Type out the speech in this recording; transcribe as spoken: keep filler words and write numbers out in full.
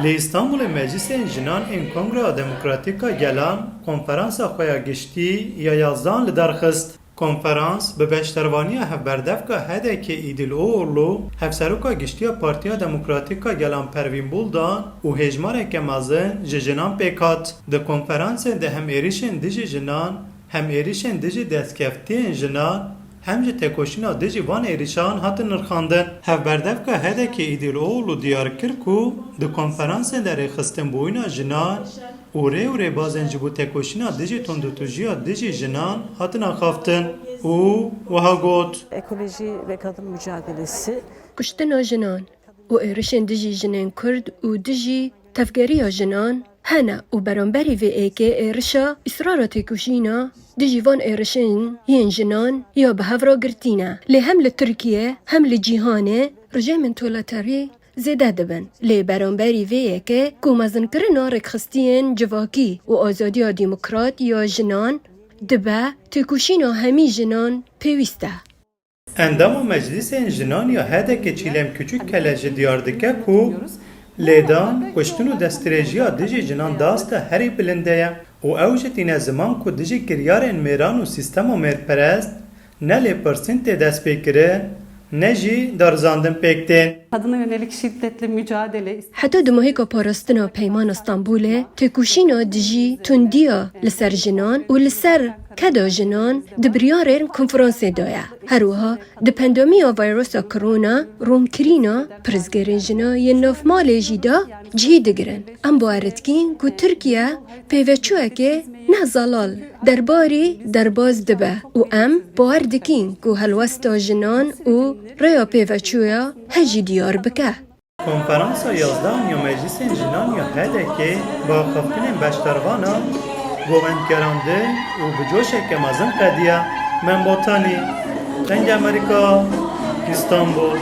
Li Îstanbulê Meclîsên Jinan ên Kongreya Demokratîk a Gelan konferansa xwe ya giştî ya yazdan li dar xist. Konferans bi beşdarvaniya hevberdevka H D K'ê Îdil Oğurlu, Hevseroka Giştî ya Partiya Demokratîk a Gelan Pervîn Buldan û hêjmareke mezin ji jinan pêk hat. Di konferansê de hem êrişên dijî jinan, hem êrişên dijî destkeftiyên jinan, hem jî tekoşîna dijî van êrişan hatin nirxandin. Hevberdevka H D K'ê Îdil Oğurlu diyar kir ku di konferansê de rêxistinbûyîna jinan û rê û rêbazên ji bo tekoşîna dijî tundûtûjiya dijî jinan hatin axaftin û wiha got: Ekoloji ve kadın mücadelesi. Kuştina jinan û êrişên dijî jinên Kurd û dijî tevgeriya jinan hene û beramberî vê êkê êrişa îsrara têkoşîna dijî van êrişên yên jinan ya bi hev re girtî ne. Lê hem li Tirkiye hem li cîhanê rejîmên toletarî zêde dibin. Lê beramberî vê yekê ku mezinkirina rêkxistiyên civakî û azadiya demokrat ya jinan dibe, têkoşîna hemî jinan pêwîst e. Endama Meclîsên Jinan ya H D K'ê Çîlem Küçükkele jî diyar dike ku lêdan, kuştin û destdirêjiya dijî jinan di asta herî bilind de ye û ew jî tîne ziman ku dijî kiryarên mêran û sîstema mêrperest ne lêpirsîn tê destpêkirin, ne jî darizandin pêk tên. Kadına yönelik şiddetle mücadele. Heta dimahîka parastina Peymana Stenbolê, têkoşîna dijî tundiya li ser jinan û li ser keda jinan di biryarên konferansê de ye. Her wiha di pandemiya vîrusa korona, rûnkirina pirsgirên jinan yên navmalê jî de cihî digirin. Em bawer dikin ku Tirkiye pêveçûyekê ne zelal derbarî derbas dibe û em bawer dikin ku helwesta jinan û rêya pêveçûya he jî diyar bike. Konferansa yazdehan ya Meclîsên Jinan ya H D K'ê bi axaftinên beşdarvanan govendgerandin û bi coşeke mezin qediya. Mem Botanî, Dengê Amerîka, Îstanbul.